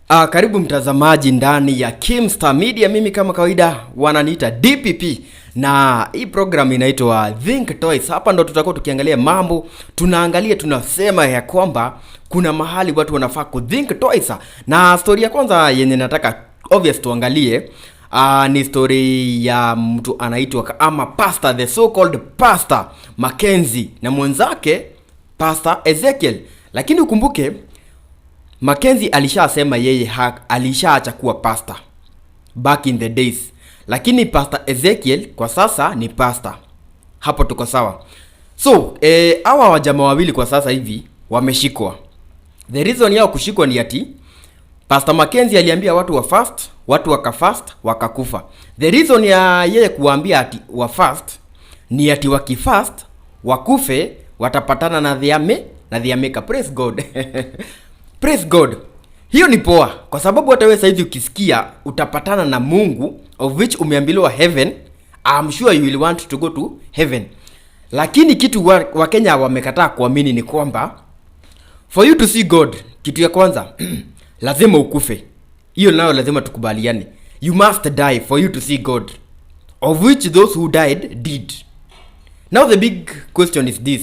Karibu mtazamaji ndani ya Kimstar Media. Mimi kama kawaida wananiita DPP na hii program inaitwa Think Twice. Hapa ndo tutakuwa tukiangalia mambo, tunaangalia, tunasema ya kwamba kuna mahali watu wanafaa ku think twice. Na story ya kwanza yenye nataka obvious tuangalie ni story ya mtu anaitwa ama pastor, the so called Pastor Mackenzie na mwenzake Pastor Ezekiel, lakini ukumbuke Mackenzie alishasema yeye alishaacha kuwa pastor back in the days, lakini Pastor Ezekiel kwa sasa ni pastor. Hapo tuko sawa. So hawa wajamaa wawili kwa sasa hivi wameshikwa. The reason yao kushikwa ni ati Pastor Mackenzie aliambia watu wa fast, watu wakafast wakakufa. The reason ya yeye kuambia ati wa fast ni ati wakifast wakufe watapatana na their maker. Praise God. Praise God. Hiyo ni poa kwa sababu hata wewe saizi ukisikia utapatana na Mungu, of which umeambiliwa heaven, I'm sure you will want to go to heaven. Lakini kitu Wakenya wamekataa kuamini ni kwamba for you to see God, kitu ya kwanza lazima ukufe. Hiyo nayo lazima tukubaliane. You must die for you to see God, of which those who died did. Now the big question is this.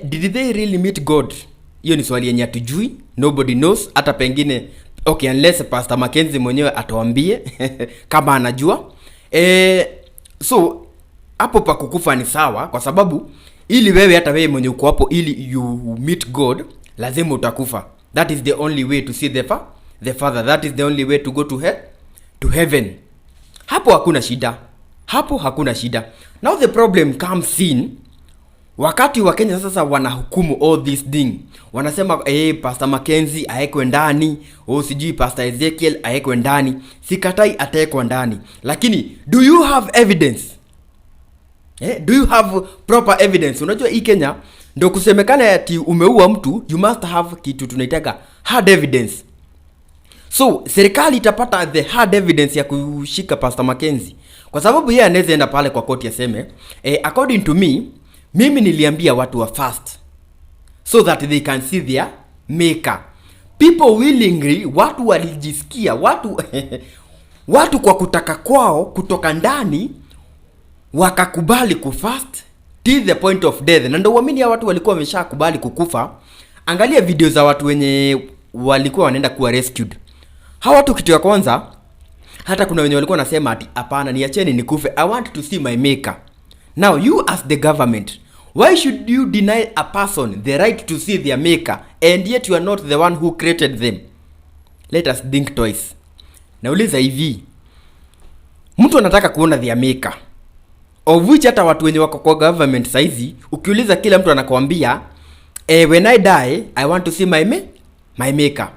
Did they really meet God? Hiyo ni swali yenye hatujui, nobody knows. Hata pengine, okay, unless Pastor Mackenzie mwenyewe atuambie kama anajua. So hapo pa kukufa ni sawa, kwa sababu ili wewe, hata wewe mwenye uko hapo, ili you meet God lazima utakufa. That is the only way to see the Father. That is the only way to go to heaven. Hapo hakuna shida, hapo hakuna shida. Now the problem comes in wakati wa Kenya sasa wanahukumu all this thing, wanasema Pastor Mackenzie aekwe ndani, oh, sijui Pastor Ezekiel aekwe ndani. Sikatai ataekwa ndani, lakini do you have evidence? Do you have proper evidence? Unajua hii Kenya ndo kusemekana ati umeua mtu, you must have kitu tunaitaga hard evidence. So serikali itapata the hard evidence ya kushika Pastor Mackenzie, kwa sababu yeye anaweza enda pale kwa koti aseme, according to me, mimi niliambia watu wa fast so that they can see their maker. People willingly, watu walijisikia, watu kwa kutaka kwao kutoka ndani wakakubali kufast till the point of death, na ndio uamini hao watu walikuwa wameshakubali kukufa. Angalia video za watu wenye walikuwa wanaenda kuwa rescued. Hawa watu, kitu ya kwanza, hata kuna wenye walikuwa wanasema ati hapana, niacheni nikufe, I want to see my maker. Now you as the government, why should you deny a person the right to see their maker and yet you are not the one who created them? Let us think twice. Nauliza hivi, mtu anataka kuona their maker, of which hata watu wenye wako kwa government saizi ukiuliza, kila mtu anakuambia, when I die I want to see my maker.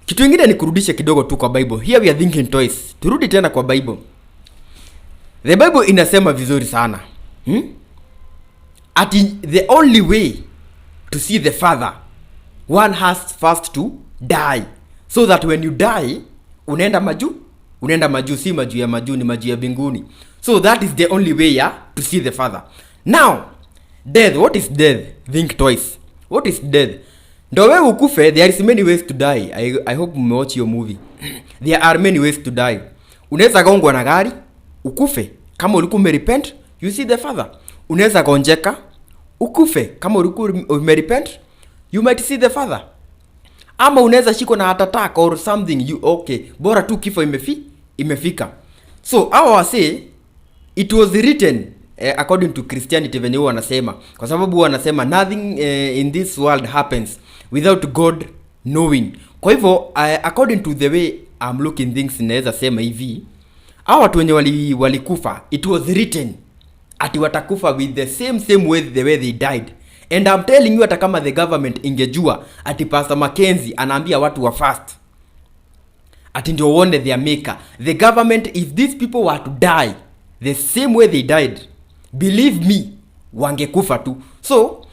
Kitu ingine ni kurudishe kidogo tu kwa Bible. Here we are thinking twice. Turudi tena kwa Bible. The Bible inasema vizuri sana, Ati the only way to see the Father, one has first to die, so that when you die unaenda majuu, unaenda majuu, si majuu ya majuu, ni majuu ya mbinguni. So that is the only way ya to see the Father. Now death, what is death? Think twice. What is death? Ndo wewe ukufe, there is many ways to die. I hope mmewatch your movie. There are many ways to die. Unaweza gongwa na gari ukufe. Kama ulikuwa umerepent, you see the Father. Unaweza gonjeka ukufe. Kama ulikuwa umerepent, you might see the Father. Ama unaweza shikwa na heart attack or something. You, okay, bora tu kifo imefika. So hawa wasee, it was written, according to Christianity venye huwa wanasema, kwa sababu huwa wanasema nothing in this world happens without God knowing. Kwa hivyo according to the way I'm looking things, naweza sema hivi, hawa watu wenye walikufa, it was written ati watakufa with the same same way, the way they died. And I'm telling you, hata kama the government ingejua ati Pastor Mackenzie anaambia watu wa fast ati ndio uone their maker, the government, if these people were to die the same way they died, believe me, wangekufa tu. So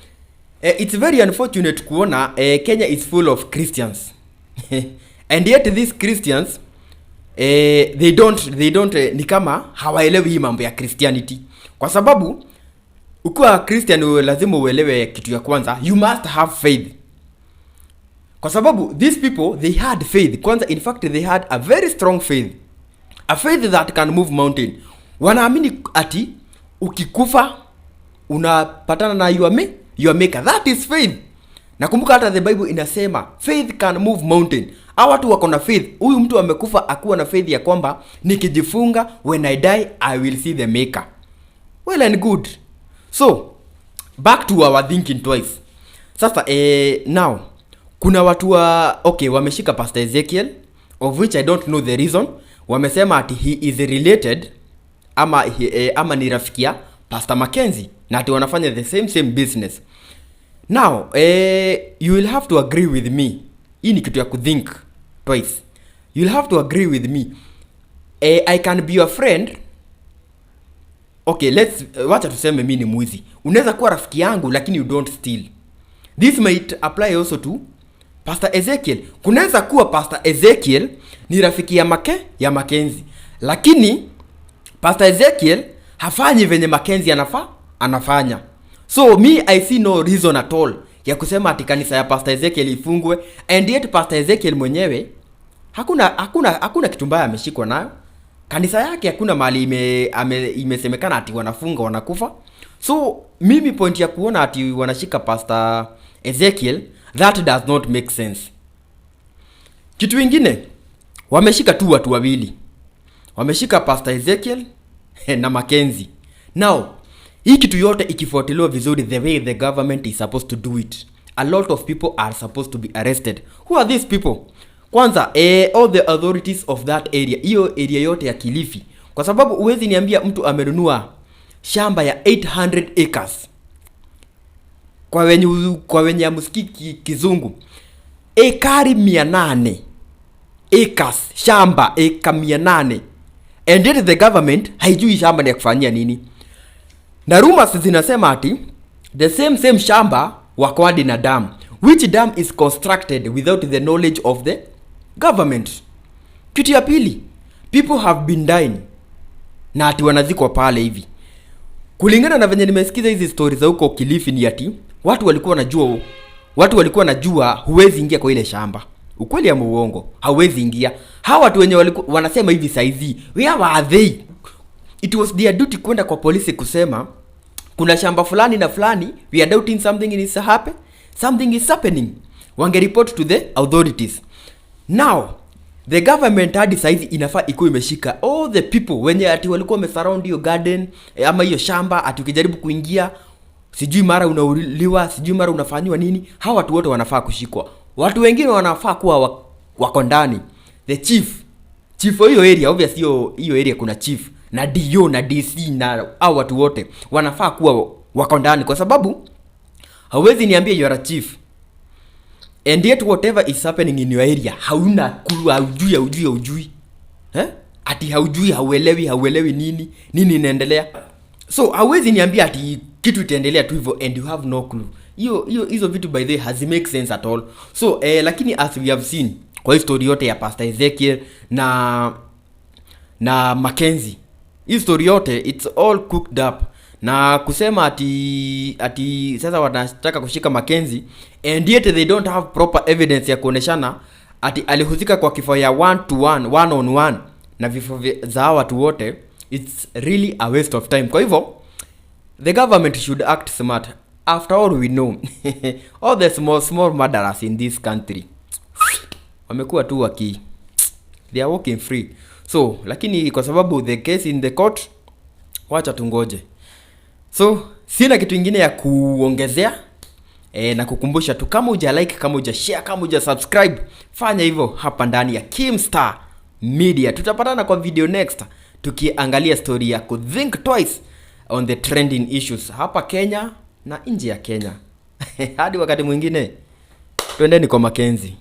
it's very unfortunate kuona Kenya is full of Christians and yet these Christians, they don't ni kama hawaelewi hii mambo ya Christianity, kwa sababu ukiwa Christian lazima uelewe kitu ya kwanza, you must have faith, kwa sababu ukiwa Christian lazima uelewe Kwa sababu these people, they had faith kwanza. In fact, they had a very strong faith, a faith that can move mountain. Wanaamini ati ukikufa unapatana na your maker. That is faith. Nakumbuka hata the Bible inasema faith can move mountain. Hawa watu wako na faith. Huyu mtu amekufa akuwa na faith ya kwamba nikijifunga, when I die I will see the maker. Well and good. So back to our thinking twice. Sasa now kuna watu wa, okay, wameshika Pastor Ezekiel, of which I don't know the reason. Wamesema ati he is related ama ni rafiki ya Pastor Mackenzie na ati wanafanya the same same business. Now you will have to agree with me, hii ni kitu ya kuthink twice. You will have to agree with me, I can be your friend. Okay, let's wacha tuseme mi ni mwizi. Unaweza kuwa rafiki yangu lakini you don't steal. This might apply also to Pastor Ezekiel. Kunaweza kuwa Pastor Ezekiel ni rafiki ya Mackenzie, lakini Pastor Ezekiel hafanyi venye Mackenzie anafanya. So me, I see no reason at all ya kusema ati kanisa ya Pastor Ezekiel ifungwe, and yet Pastor Ezekiel mwenyewe hakuna kitu mbaya ameshikwa nayo. Kanisa yake hakuna mahali imesemekana ati wanafunga, wanakufa. So mimi point ya kuona ati wanashika Pastor Ezekiel, that does not make sense. Kitu ingine, wameshika tu watu wawili. Wameshika Pastor Ezekiel na Mackenzie. Now hii kitu yote ikifuatiliwa vizuri, the way the government is supposed to do it, a lot of people are supposed to be arrested. Who are these people? Kwanza, all the authorities of that area, hiyo area yote ya Kilifi, kwa sababu huwezi niambia mtu amenunua shamba ya 800 acres. Kwa wenye hamsikii kizungu, ekari 800, acres, shamba eka 800, and yet the government haijui shamba ni ya kufanyia nini. Na rumors zinasema ati the same same shamba wako hadi na dam, which dam is constructed without the knowledge of the government. Kitu ya pili, people have been dying na ati wanazikwa pale hivi. Kulingana na venye nimesikiza hizi stori za huko Kilifi, ni ati watu walikuwa wanajua huwezi ingia kwa ile shamba. Ukweli ama uongo, hauwezi ingia. Hawa watu wenye walikuwa wanasema hivi saizi, where were they? It was their duty kwenda kwa polisi kusema kuna shamba fulani na fulani, we are doubting something is happening. Wangereport to the authorities. Now the government hadi saizi inafaa ikuwa imeshika all the people wenye ati walikuwa wamesurround hiyo garden ama hiyo shamba, ati ukijaribu kuingia sijui mara unauliwa, sijui mara unafanyiwa nini. Hawa watu wote wanafaa kushikwa. Watu wengine wanafaa kuwa wako ndani. The chief, chief wa hiyo area, obviously hiyo hiyo area kuna chief na DO na DC, na hao watu wote wanafaa kuwa wako ndani, kwa sababu hauwezi niambia you are a chief and yet whatever is happening in your area hauna clue, haujui, haujui, haujui, eh? Ati haujui, hauelewi, hauelewi nini nini inaendelea. So hauwezi niambia ati kitu itaendelea tu hivyo and you have no clue. Hiyo hiyo hizo vitu, by the way, hazi make sense at all. So lakini as we have seen kwa hii story yote ya Pastor Ezekiel na Mackenzie, hii story yote, it's all cooked up. Na kusema ati sasa wanataka kushika Mackenzie and yet they don't have proper evidence ya kuoneshana ati alihusika kwa kifo ya one to one, one on one na vifo za hawa watu wote, it's really a waste of time. Kwa hivyo the government should act smart. After all, we know all the small small murderers in this country wamekuwa tu waki they are walking free. So lakini kwa sababu the case in the court, wacha tungoje. So sina kitu ingine ya kuongezea na kukumbusha tu, kama huja like, kama huja share, kama huja subscribe, fanya hivyo hapa ndani ya Kimstar Media. Tutapatana kwa video next tukiangalia story ya kuthink twice on the trending issues hapa Kenya na nje ya Kenya. Hadi wakati mwingine, twendeni kwa Mackenzie.